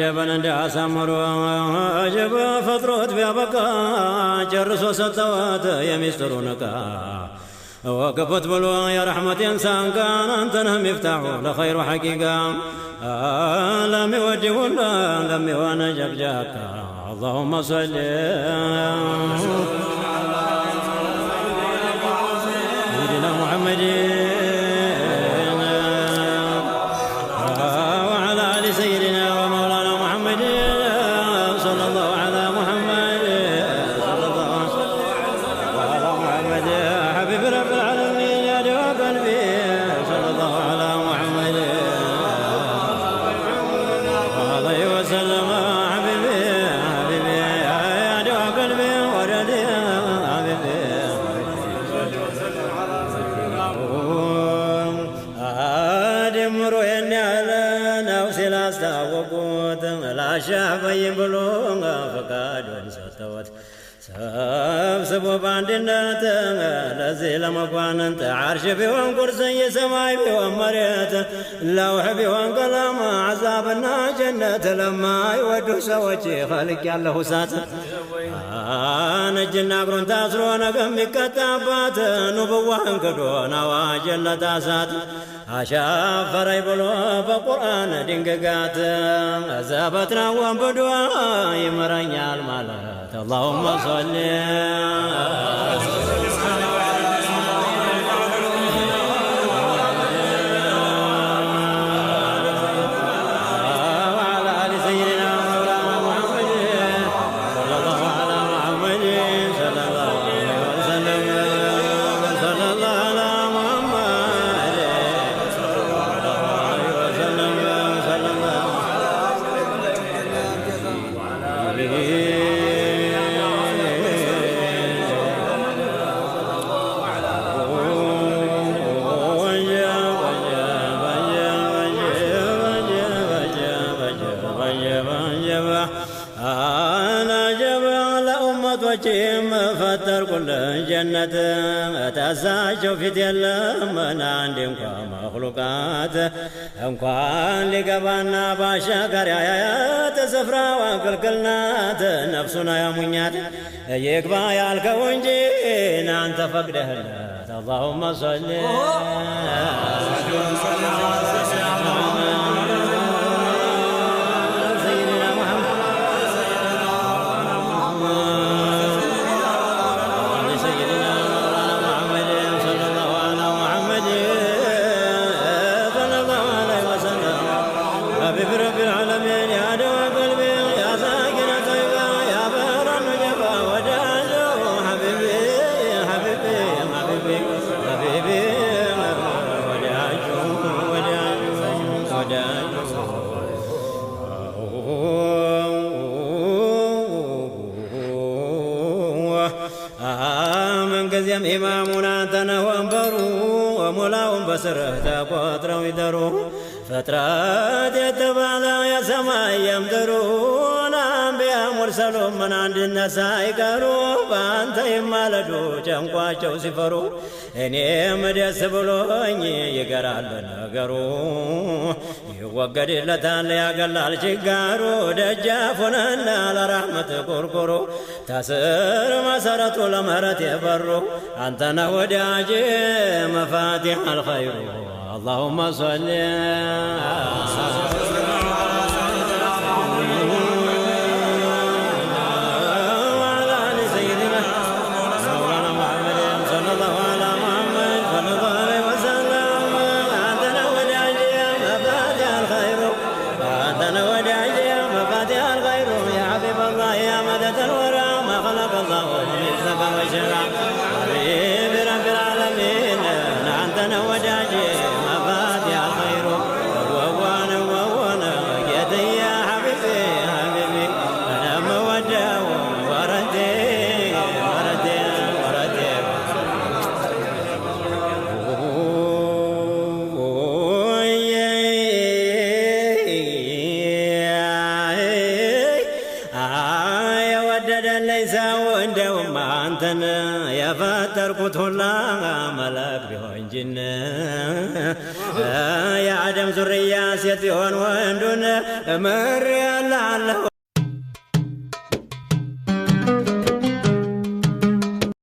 ጀበን እንዳሳምሮ ጀበ ፈጥሮት ቢያበቃ ጨርሶ ሰጠዋት የሚስጥሩን ዕቃ وقفت بلو يا رحمة إنسان كان أنت نهم يفتحوا لخير حقيقة لم يوجه ولا لم يوانا جاك جاك اللهم صل سيدنا محمد وعلى آل سيدنا ومولانا محمد صلى الله على محمد صلى الله على محمد حبيب رب العالمين يا دواء قلبي صلى الله على محمد عليه وسلم حبيبي حبيبي يا دواء قلبي وردي حبيبي አድምሮ ያለ ነው ሲላስታወቁት ላሻፈይም ብሎ ፈቃዱን ሰጥተውት ሰብስቦ በአንድነት ለዚህ ለመኳንንት ዓርሽ ቢሆን ኩርስይ ሰማይ ቢሆን መሬት ለውሕ ቢሆን ቀለም ዓዛብና ጀነት ለማይወዱ ሰዎች ኸልቅ ያለሁ እሳት እጅና እግሩን ታስሮ ነገ የሚቀጣባት ኑብዋህን ክዶ ናዋጀለት እሳት አሻፈረኝ ብሎ በቁርአን ድንግጋት ዘበት ነው ወንብዶ ይምረኛል ማለት اللهم صل وعلى آل سيدنا مولانا محمد صلى الله على محمد صلى الله عليه وسلم صلى الله على محمد صلى الله عليه وسلم صلى الله عليه ፈጠርኩልህ ጀነት ታዛቸው ፊት የለም አንድ እንኳ መክሉቃት እንኳን ሊገባና ባሻጋሪ አያት ስፍራዋ ክልክል ናት ነፍሱን አያሙኛት ይግባ ያልከው እንጂ አንተ ፈቅደህለት اللهم صل سيدنا محمد سيدنا مولانا محمد صلى الله على محمد صلى الله عليه وسلم حبيب رب العالمين يا دواء قلبي يا ساكن طيبة يا بر النجفة وداجو حبيبي حبيبي حبيبي حبيبي وداجو وداجو وداجو ምንጊዜም ኢማሙን አንተ ነህ ወንበሩ ሙላውን በስርህ ተቆጥረው ይደሩ ፍጥረት የተባለ የሰማይ የምድሩ አንቢያ ሙርሰሉም ምን አንድነት ሳይቀሩ በአንተ ይማለዱ ጨንቋቸው ሲፈሩ እኔም ደስ ብሎኝ ይገራል ነገሩ ይወገድለታል ያገላል ችጋሩ ደጃፉንና ለራሕመት ቁርቁሩ ተስር መሰረቱ ለምህረት የበሩ አንተ ነህ ወዳጄ መፋቲሕ አልኸይሩ اللهم صل وعلى آل سيدنا مولانا محمد صلى الله على محمد صلى الله عليه وسلم أنت وداعي مفاتيح الخير أنت وداعي مفاتيح الخير يا حبيب الله يا مدد الورى ما خلق الله مثلك بشرا حبيب رب العالمين أنت وداعي مفاتيح الخير وانا وانا يدي يا حبيبي حبيبي أنا مودة وردي وردي وردي የወደደልኝ ሰው እንደውም አንተን የፈጠርኩት ሁላ መላክ ቢሆን ጅን ያ የአደም ዙርያ ሴት ቢሆን ወንዱን እምሬልሃለሁ።